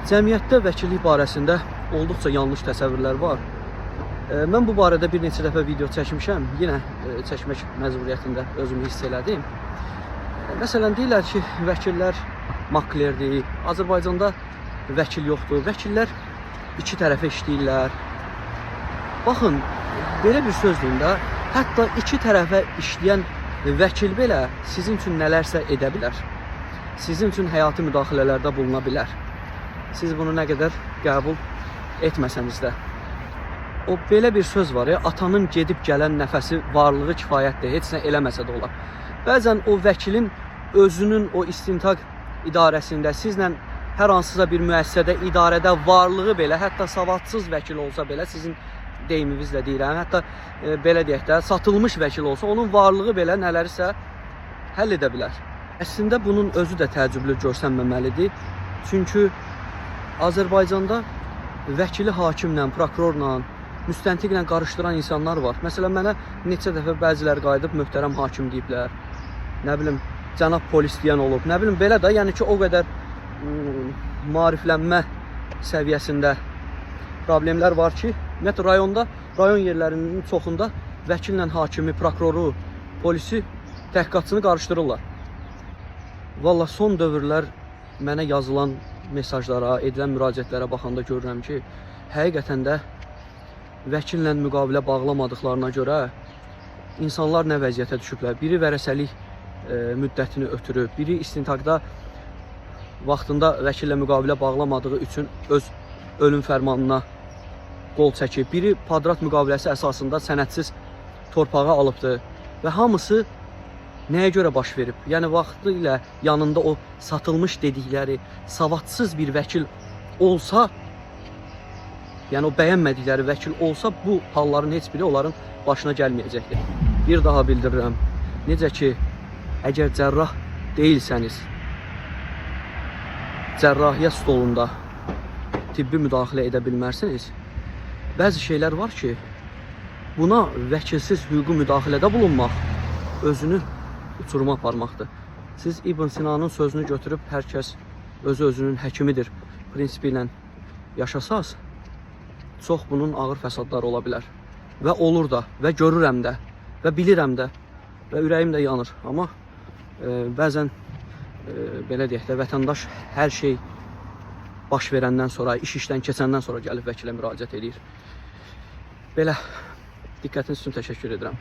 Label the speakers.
Speaker 1: Cəmiyyətdə vəkillik barəsində olduqca yanlış təsəvvürlər var. Mən bu barədə bir neçə dəfə video çəkmişəm. Yenə çəkmək məcburiyyətində özümü hiss elədim. Məsələn, deyirlər ki, vəkillər maklerdir. Azərbaycanda vəkil yoxdur. Vəkillər iki tərəfə işləyirlər. Baxın, belə bir söz deyim də, hətta iki tərəfə işləyən vəkil belə sizin üçün nələrsə edə bilər. Sizin üçün həyati müdaxilələrdə buluna bilər. Siz bunu nə qədər qəbul etməsəniz də. O belə bir söz var ya, atanın gedib gələn nəfəsi varlığı kifayətdir, heç nə eləməsə də olar. Bəzən o vəkilin özünün o istintaq idarəsində sizlə hər hansısa bir müəssisədə, idarədə varlığı belə, hətta savadsız vəkil olsa belə, sizin deyiminizlə deyirəm, hətta belə deyək də, satılmış vəkil olsa, onun varlığı belə nələrisə həll edə bilər. Əslində bunun özü də təəccüblü görsənməməlidir. Çünki Azərbaycanda vəkili hakimlə, prokurorla, müstəntiqlə qarışdıran insanlar var. Məsələn, mənə neçə dəfə bəziləri qayıdıb möhtərəm hakim deyiblər. Nə bilim, cənab polis deyən olub. Nə bilim, belə də, yəni ki, o qədər maariflənmə səviyyəsində problemlər var ki, ümumiyyətlə rayonda, rayon yerlərinin çoxunda vəkillə hakimi, prokuroru, polisi, təhqiqatçını qarışdırırlar. Valla son dövrlər mənə yazılan mesajlara, edilən müraciətlərə baxanda görürəm ki, həqiqətən də vəkillə müqavilə bağlamadıqlarına görə insanlar nə vəziyyətə düşüblər. Biri vərəsəlik müddətini ötürüb, biri istintaqda vaxtında vəkillə müqavilə bağlamadığı üçün öz ölüm fərmanına qol çəkib, biri padrat müqaviləsi əsasında sənədsiz torpağı alıbdı və hamısı nəyə görə baş verib? Yəni vaxtı ilə yanında o satılmış dedikləri savadsız bir vəkil olsa, yəni o bəyənmədikləri vəkil olsa, bu halların heç biri onların başına gəlməyəcəkdir. Bir daha bildirirəm. Necə ki, əgər cərrah deyilsəniz, cərrahiyyə stolunda tibbi müdaxilə edə bilmərsiniz. Bəzi şeylər var ki, buna vəkilsiz hüquqi müdaxilədə bulunmaq özünü uçuruma aparmaqdır. Siz İbn Sinanın sözünü götürüb hər kəs özü özünün həkimidir prinsipi ilə yaşasaz, çox bunun ağır fəsadları ola bilər. Və olur da, və görürəm də, və bilirəm də, və ürəyim də yanır. Amma bəzən belə deyək də, vətəndaş hər şey baş verəndən sonra, iş işdən keçəndən sonra gəlib vəkilə müraciət eləyir. Belə, diqqətiniz üçün təşəkkür edirəm.